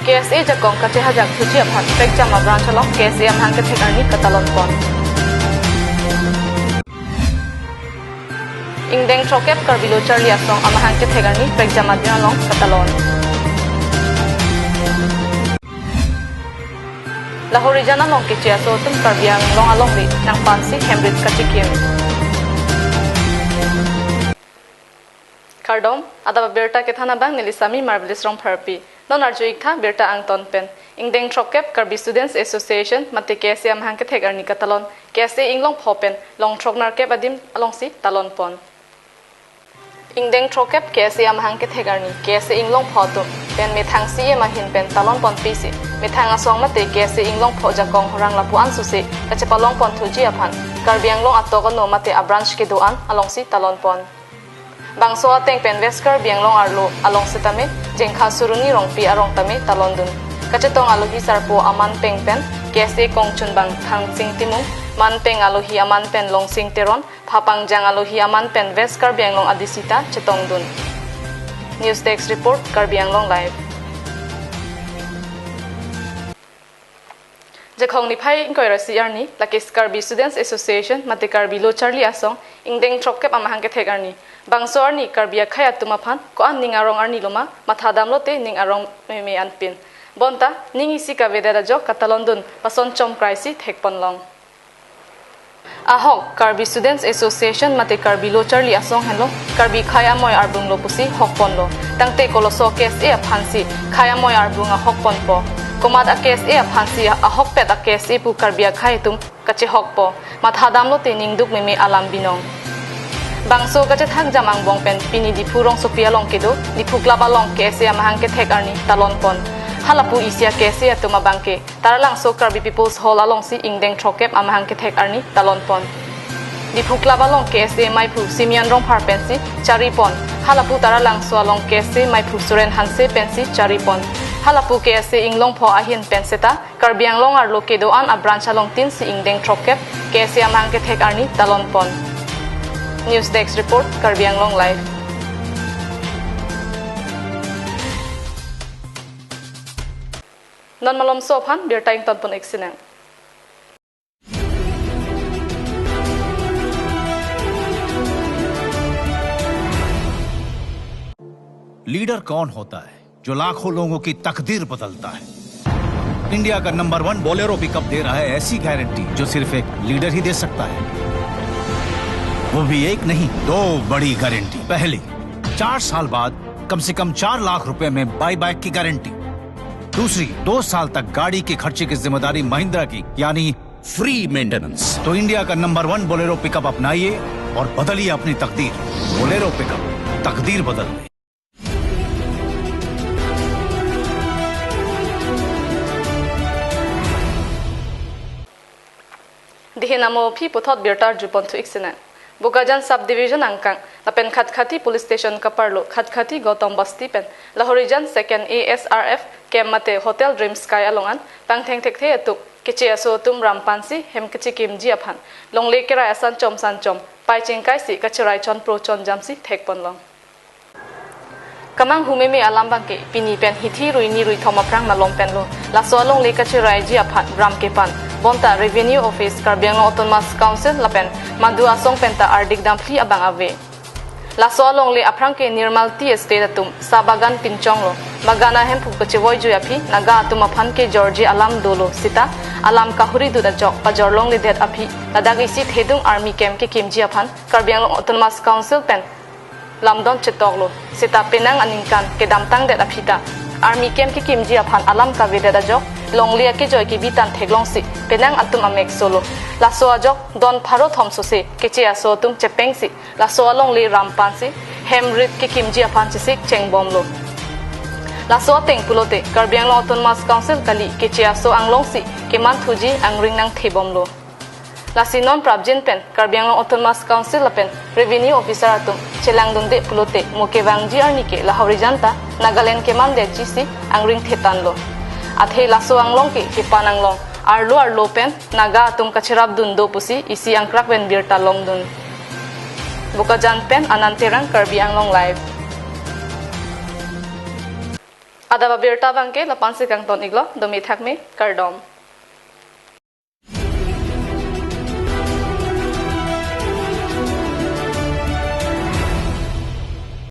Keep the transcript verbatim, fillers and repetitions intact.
K S A jakong kachehajak thuji aphan prekjam a-branch along K S A amahang kethek arni katalon pon. Ingdeng throkkep Karbi Lo Charli Asong amahang kethek arni prekjam adin along katalon. Lahorijan along keche aso atum Karbi Anglong alongle nangpansi hemrit kachikim. Kardom, adap abirta kethan abang neli Sami Marvelous Rongpharpi. Non arju iktha birta angton pen. Ingdeng throkkep Karbi Students Association mate K S A amahang kethek arni katalon, K S A inglong pho pen long throk nerkep adim alongsi talon pon. Ingdeng throkkep K S A amahang kethek arni, K S A inglong pho atum pen methang C M ahin pen talon ponpisi, methang asong mate K S A inglong pho jakong horang lapu-an suse kachepalong pon thuji aphan Karbi Anglong atok ano mate a-branch kedo-an alongsi talon pon. Bangso ateng pen West Karbi Anglong arlo along setame Jengkha Suruni Rongpi arong tame talon dun. Kachetong alohi sarpo aman peng pen K S A kongchunbang Thangsing Timung, man peng alohi aman pen Longsing Teron, phapangjang alohi aman pen West Karbi Anglong A D C ta chetong dun. News Desk Report, Karbi Anglong Live. Jakong niphai ingkoi ra isi arni, lake Karbi Students Association mate Karbi Lo Charli Asong ingdeng throkkep amahang kethek arni. Bangso arni Karbi akhei atum aphan ko-an ning arong arni loma, mathadam lote ning arong meme anpin. Bonta ning isi kavedet ajok katalon dun lason chomkraisi thekpon long. Ahok, Karbi Students Association mate Karbi Lo Charli Asong henlo Karbi akhei amoi arbung lo pusi hokponlo. Tangte koloso K S A aphansi akhei amoi arbung ahokponpo. Komat a-K S A aphansi ahokpet a-K S A pu Karbi akhei atum kachehokpo. Mathadam lote ningduk meme alam binong. Bangso kachethak jam angbong pen pini Diphu rongsopi along kedo, Diphu Club along K S A amahang kethek arni talon pon. Halapu isi a-K S A atum abangke Taralangso Karbi People's Hall alongsi ingdeng throkkep amahang kethek arni talon pon. Diphu Club along K S A maiphu Simeon Rongphar pensi chari pon. Halapu Taralangso along K S A maiphu Suren Hanse pensi chari pon. Halapu K S A inglong pho ahin pen seta Karbi Anglong arlo kedo-an a-branch along tinsi ingdeng throkkep K S A amahang kethek arni talon pon. News Desk Report, Karbi Anglong Live. Non malomso aphan birta ington pon-ik sinang. Leader कौन होता है जो लाखों लोगों की तकदीर बदलता है? इंडिया का नंबर वन बोलेरो पिकअप दे रहा है ऐसी गारंटी जो सिर्फ एक लीडर ही दे सकता है, वो भी एक नहीं, दो बड़ी गारंटी। पहली, चार साल बाद कम से कम चार लाख रुपए में बाय बैक की गारंटी। दूसरी, दो साल तक गाड़ी के खर्चे की जिम्मेदारी महिंद्रा की, यानी फ्री मेंटेनेंस। तो इंडिया का नंबर वन बोलेरो पिकअप अपनाइए और बदलिए अपनी तकदीर। बोलेरो पिकअप, तकदीर बदल दे। Dihin amo aphi puthot birta arjupon thu-ik sinang. Bokajan Subdivision angkang lapen Khatkhati Police Station kaparlo Khatkhati Gautam Basti pen Lahorijan Second A S R F Camp mate Hotel Dream Sky along an pangtheng thekthe atum keche aso atum rampansi hem kachekimji aphan longle kerai asan chom san chom pai chingkaisi kacherai chonpro chonjamsi thekponlong. Kamanghu meme alam abangke pini pen hithi ruini ruithom aphrang malom penlo. Laso alongle kacheraiji aphan ram kepan. Bonta Revenue Office, Karbi Anglong Autonomous Council lapen madu asong penta ardik damphli abang ave. Laso alongle aphrang ke Nirmal Tea Estate atum sa bagan pinchonglo. Bagan ahemphu kachevoijui aphi Naga atum aphan kejorji alam dolo seta alam kahuri dut ajok pajor longledet aphi ladak isi thedung army camp kekimji aphan Karbi Anglong Autonomous Council pen lamdon chetoklo. Seta penang aningkan kedamtangdet aphi ta army camp kekimji aphan alam kavedet ajok longle akejoi kebi tan theklongsi penang atum amek solo. Laso ajok don pharo thom sose keche aso atum chepengsi laso alongle rampansi hem rit kekimji aphan chesik chengbomlo. Laso ateng pulote Karbi Anglong Autonomous Council kali keche aso anglongsi keman thuji angring nangthebomlo. Lasi non prapjin pen Karbi Anglong Autonomous Council lapen Revenue Officer atum chelangdunde pulote mo kevangji arni ke Lahorijan ta Nagaland kemandetjisi angring thetanlo. Athe laso anglong ke kepan anglong arlo arlo pen Naga atum kacherapdun do pusi isi angkrak pen birta longdun. Bokajan pen Anand Terang, Karbi Anglong Live. Adap abirta abangke la-ansi kangton iklo, dome thakme, kardom.